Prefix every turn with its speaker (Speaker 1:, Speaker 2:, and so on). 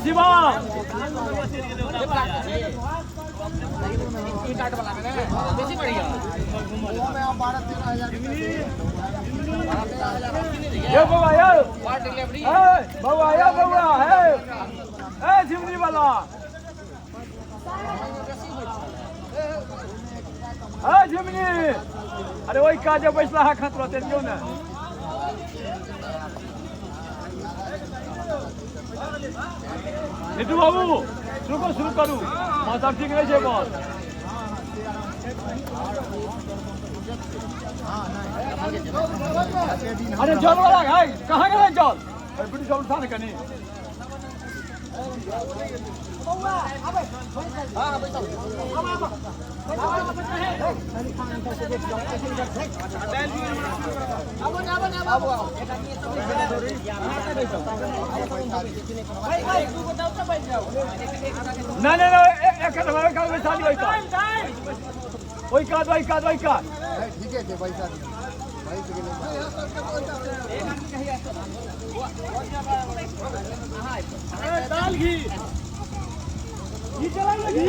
Speaker 1: शिवा ये बउआ ये ए बउआ ये बउआ हे ए झिमनी वाला ए झिमनी अरे ओहि काजे बैसला हा खत रहते दियौ ने। नीतू बाबू शुरू करू, शुरू करू, मौसम ठीक नहीं छै बस। अरे जल वाला है कहाँ गेलै जल? अरे बिट्टू जल उठा ने कनी। ना ना ना एक एक बैसा दियौ, ओहि कात ओहि कात ओहि कात।
Speaker 2: ठीके छै, बैसा दियौ, बैस गेलै।
Speaker 1: दाल घी घी चला घी।